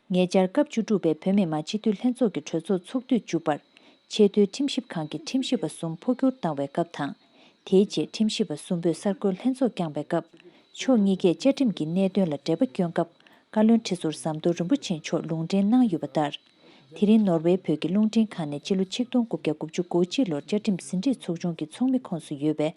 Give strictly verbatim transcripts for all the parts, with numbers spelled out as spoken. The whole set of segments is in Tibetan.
ཉེ་ཆར་སྐབས་བཅུ་དྲུག་པའི་བོད་མི་མང་སྤྱི་འཐུས་ལྷན་ཚོགས་ཀྱི་གྲོས་ཚོགས་ཚོགས་དུས་བཅུ་པར་ཆེས་མཐོའི་ཁྲིམས་ཞིབ་ཁང་གི་ཁྲིམས་ཞིབ་པ་གསུམ་འཕོ་འགྱུར་བཏང་བའི་སྐབས་དང་། དེའི་རྗེས་ཁྲིམས་ཞིབ་པ་གསུམ་པོས་གསར་འགོད་ལྷན་ཚོགས་བསྐྱངས་པའི་སྐབས། ཕྱོགས་གཉིས་ཀས་བཅའ་ཁྲིམས་ཀྱི་གནད་དོན་ལ་འགྲེལ་པ་བསྐྱོན་སྐབས། བཀའ་བློན་ཁྲི་ཟུར་ཟམ་གདོང་རིན་པོ་ཆེ་མཆོག་ལུང་འདྲེན་གནང་ཡོད་པ་ལྟར། དེ་རིང་ནོར་ཝེ་བོད་ཀྱི་རླུང་འཕྲིན་ཁང་ནས་སྤྱི་ལོ་ཆིག་སྟོང་དགུ་བརྒྱ་དགུ་བཅུ་གོ་གཅིག་ལོར་བཅའ་ཁྲིམས་ཟིན་བྲིས་ཚོགས་ཆུང་གི་ཚོགས་མི་ཁོངས་སུ་ཡོད་པའི་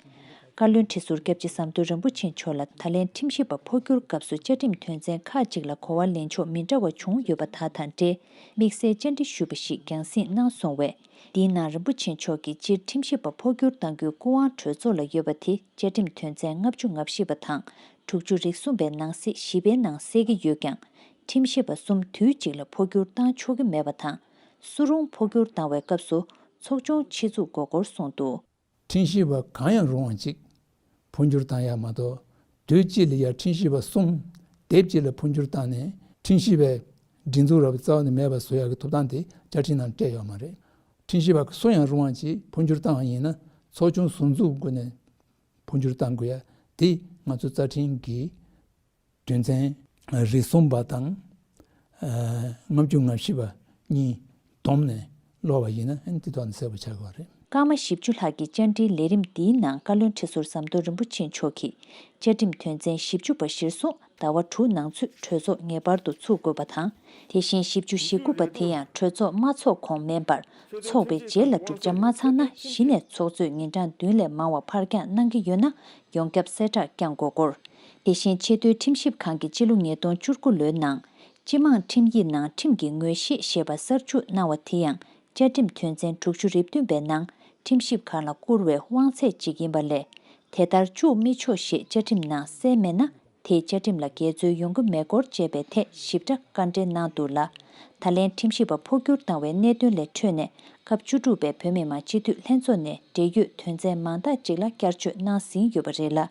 བཀའ་བློན་ཁྲི་ཟུར་སྐྱབས་རྗེ་ཟམ་གདོང་རིན་པོ་ཆེ་མཆོག་ལ་ད་ལན་ཁྲིམས་ཞིབ་པ་འཕོ་འགྱུར་སྐབས་སུ་བཅའ་ཁྲིམས་དོན་ཚན་ཁག་ཅིག་ལ་གོ་བ་ལེན་ཕྱོགས་མི་འདྲ་བ་བྱུང་ཡོད་པ་དག་དང་འབྲེལ་དམིགས་བསལ་བཅར་འདྲི་ཞུས་པ་ཞིག་རྒྱང་སྲིང་གནང་སོང་བས། འདིའི་ནང་རིན་པོ་ཆེ་མཆོག་གིས་སྤྱིར་ཁྲིམས་ཞིབ་པ་འཕོ་འགྱུར་གཏང་རྒྱུའི་སྐུ་དབང་གྲོས་ཚོགས་ལ་ཡོད་པ་དེ་བཅའ་ཁྲིམས་དོན་ཚན་ལྔ་བཅུ་ང་བཞི་པ་དང་དྲུག་ཅུ་རེ་གསུམ་པའི་ནང་གསེས་བཞི་པའི་ནང་གསལ་གྱི་ཡོད་ཀྱང་། ཁྲིམས་ཞིབ་པ་གསུམ་དུས་གཅིག་ལ་འཕོ་འགྱུར་བཏང་ཆོག་གི་མེད་པ་དང་། སུ་རུང་འཕོ་འགྱུར་བཏང་བའི་སྐབས་སུ་ཚོགས་ཆུང་ཕྱིར་ཚུགས་དགོས་སྐོར་གསུངས་འདུག། ཁྲིམས་ཞིབ་པ་གང་ཡང་རུང་བ་ཅིག་འཕོ་འགྱུར་བཏང་ཡག་མ་གཏོགས། དུས་གཅིག་ལ་ཡ་ཁྲིམས་ཞིབ་པ་གསུམ་སྡེབ་གཅིག་ལ་འཕོ་འགྱུར་བཏང་ནས་ཁྲིམས་ཞིབ་པའི་སྒྲིག་འཛུགས་ར་བ་རྩ་བ་ནས་མེད་པ་བཟོ་ཡག་གི་ཐོབ་ཐང་དེ་བཅའ་ཁྲིམས་ནང་སྤྲད་ཡོད་མ་རེད། ཁྲིམས་ཞིབ་པ་སུ་ཡང་རུང་བ་ཅིག་འཕོ་འགྱུར་བཏང་བ་ཡིན་ན་ཚོགས་ཆུང་ཟུར་འཛུགས་སྒོ་ནས་འཕོ་འགྱུར་བཏང་དགོས་ཡ་དེ་ང་ཚོ་རྩ་ཁྲིམས་ཀྱི་དོན་ཚན་རེ་གསུམ་པ་དང་། ཨ། ལྔ་བཅུ་ང་བཞི་པ་གཉིས་བསྡོམས་ནས་ཀློག་པ་ཡིན་ན་ཨ་ནི་དེ་ཐོག་ནས་གསལ་པོ་ཆགས་ཀྱི་ཡོད་རེད། སྐར་མ་བཞི་བཅུ་ལྷག་གི་བཅར་འདྲིའི་ལས་རིམ་འདིའི་ནང་བཀའ་བློན་ཁྲི་ཟུར་ཟམ་གདོང་རིན་པོ་ཆེ་མཆོག་གིས་བཅའ་ཁྲིམས་དོན་ཚན་བཞི་བཅུ་པ་གཞིར་བཟུང་ཟླ་བ་དྲུག་ནང་ཚུད་གྲོས་ཚོགས་ངེས་པར་དུ་ཚུགས་དགོས་པ་དང་། དེ་བཞིན་བཞི་བཅུ་ཞེ་དགུ་པ་དེ་ཡང་གྲོས་ཚོགས་མ་ཚོགས་གོང་མིན་པར་ཚོགས་པའི་རྗེས་ལ་བསྒྲུབ་བྱ་མ་ཚང་ན་གཞི་ནས་ཚོགས་གཙོས་ཉིན་གྲངས་བདུན་ལས་མང་བ་ཕར་འགྱངས་གནང་གི་ཡོད་ན་ཡོངས་ཁྱབ་གསལ་བསྒྲགས་བསྐྱང་དགོས་སྐོར། དེ་བཞིན་ཆེས་མཐོའི་ཁྲིམས་ཞིབ་ཁང་གིས་སྤྱི་ལོ་ཉིས་སྟོང་བཅུ་དགུ་ལོའི་ནང་སྤྱི་དམངས་ཁྲིམས་ཡིག་ནང་ཁྲིམས་ཀྱི་ངོས་བཞེས་ཞེས་པ་གསར་འཇུག་གནང་བ་དེ་ཡང་བཅའ་ཁྲིམས་དོན་ཚན་དྲུག་ཅུ་རེ་བདུན་པའི་ནང་ཁྲིམས་ཞིབ་ཁང་ལ་བསྐུར་བའི་དབང་ཚད་ཅིག་ཡིན་པ་ལས་དེ་ལྟར་བཅུག་མི་ཆོག་ཞེས་བཅའ་ཁྲིམས་ནང་གསལ་མེད་ན། དེས་བཅའ་ཁྲིམས་ལ་འགལ་འཛོལ་ཡོང་གི་མེད་སྐོར་བཅས་པའི་ཐད་ཞིབ་ཕྲ་བཀའ་འགྲེལ་གནང་འདུག་ལ། ད་ལན་ཁྲིམས་ཞིབ་པ་འཕོ་འགྱུར་བཏང་བའི་གནད་དོན་ལས་འཕྲོས་ནས་སྐབས་བཅུ་དྲུག་པའི་བོད་མི་མང་སྤྱི་འཐུས་ལྷན་ཚོགས་ནས་འབྲེལ་ཡོད་དོན་ཚན་མང་དག་ཅིག་ལ་བསྐྱར་བཅོས་གནང་ཟིན་ཡོད་པ་རེད་ལ།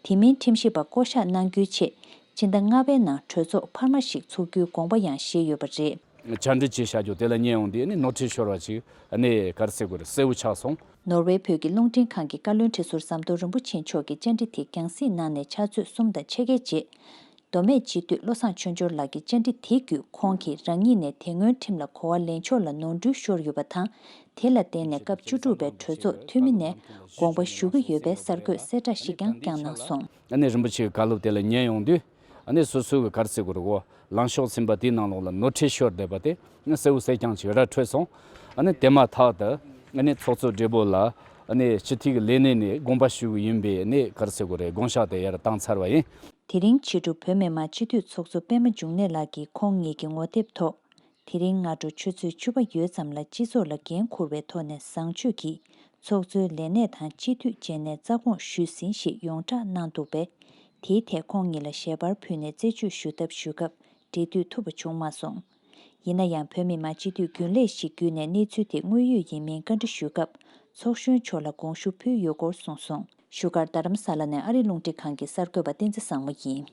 དེ་མིན་ཁྲིམས་ཞིབ་པ་བསྐོ་གཞག་གནང་རྒྱུའི་ཆེད་སྤྱི་ཟླ་ལྔ་པའི་ནང་གྲོས་ཚོགས་འཕར་མ་ཞིག་ཚུགས་རྒྱུའི་དགོངས་པ་ཡང་བཞེས་ཡོད་པ་རེད། བཅར་འདྲི་བྱས་བཞག་རྒྱུ་དེ་ལ་ཉན་ཡོང་དུས་ནི་ནོར་འཁྲུལ་ཤོར་བ་ཅིག་ནི་ག་རེ་ཟེར་དགོས་རེད་གསལ་བོ་ཆགས་སོང་། ནོར་ཝེ་བོད་ཀྱི་རླུང་འཕྲིན་ཁང་གི་བཀའ་བློན་ཁྲི་ཟུར་ཟམ་གདོང་རིན་པོ་ཆེ་མཆོག་གི་བཅར་འདྲི་དེ་རྒྱང་སྲིང་གནང་ནས་ཕྱག་ཚོད་གསུམ་དང་ཕྱེད་ཀའི་རྗེས། མདོ་སྨད་སྤྱི་འཐུས་བློ་བཟང་ཆོས་འབྱོར་ལགས་ཀྱི་བཅར་འདྲི་དེ་བརྒྱུད་ཁོང་གིས་རང་ཉིད་ནས་དེ་སྔོན་ཁྲིམས་ལ་གོ་བ་ལེན་ཕྱོགས་ལ་ནོར་འཁྲུལ་ཤོར་ཡོད་པ་དང་། དེ་ལ་བརྟེན་ནས་སྐབས་བཅུ་དྲུག་པའི་གྲོས་ཚོགས་འཐུས་མི་ནས་དགོངས་པ་ཞུ་གི་ཡོད་པའི་གསར་འགོད་གསལ་བསྒྲགས་ཤིག་ཀྱང་བསྐྱངས་གནང་སོང་། ཨ་ནི་རིན་པོ་ཆེའི་བཀའ་སློབ་དེ་ལ་ཉན་ཡོང་དུས། ཨ་ནི་སོ་སོའི་ག་རེ་ཟེར་དགོས་རེད་གོ། ལངས་ཕྱོགས་ཟིན་པ་དེའི་ནང་ལོགས་ལ་ནོར་འཁྲུལ་ཤོར་བསྡད་པ་དེ་གསལ་བོ་གསལ་རྐྱང་ཅིག་ར་འཕྲོད་སོང་། ཨ་ནི་དེ་མ་ཐག་ཏུ་ཨ་ནི་ཚོགས་གཙོ་སྦྲེལ་པོ་ལ་ཨ་ནི་སྤྱི་འཐུས་ཀྱི་ལས་སྣེ་ནས་དགོངས་པ་ཞུ་གི་ཡིན་པའི་ཨ་ནི་ག་རེ་ཟེར་དགོས་རེད་དགོངས་ཞག་དེ་ཡར་བཏང་ཚར་བ་ཡིན། དེ་རིང་ཕྱི་དྲོ་བོད་མི་མང་སྤྱི་འཐུས་ཚོགས་གཙོ་པད་མ་འབྱུང་གནས་ལགས་ཀྱིས་ཁོང་ཉིད་ཀྱི་ངོ་དེབ་ཐོག་དེ་རིང་སྔ་དྲོ་ཆུ་ཚོད་བཅུ་པ་ཡོལ་ཙམ་ལ་སྤྱི་ཚོགས་ལ་འགན་འཁུར་བའི་ཐོག་ནས་བཟང་སྤྱོད་ཀྱིས་ཚོགས་གཙོའི་ལས་གནས་དང་སྤྱི་འཐུས་བཅས་ནས་རྩ་དགོངས་ཞུས་ཟིན་ཞེས་ཡོངས་གྲགས་གནང་འདུག་པས། དེའི་ཐད་ཁོང་ཉིད་ལ་ཞལ་པར་ཕུལ་ནས་རྩད་གཅོད་ཞུ་ཐབས་ཞུ་སྐབས་འབྲེལ་མཐུད་ཐུབ་པ་བྱུང་མ་སོང་། ཡིན་ན་ཡང་བོད་མི་མང་སྤྱི་འཐུས་རྒྱུན་ལས་ཤིག་བརྒྱུད་ནས་གནས་ཚུལ་དེ་དངོས་ཡོད་ཡིན་མིན་བཀའ་འདྲི་ཞུས་སྐབས་ཚོགས་གཞོན་མཆོག་ལ་དགོངས་ཞུ་ཕུལ་ཡོད་སྐོར་གསུངས་སོང་། བཞུགས་སྒར་རྡ་རམ་ས་ལ་ནས་ཨ་རི་རླུང་འཕྲིན་ཁང་གི་གསར་འགོད་པ་བསྟན་འཛིན་བཟང་མོ་ཡིན།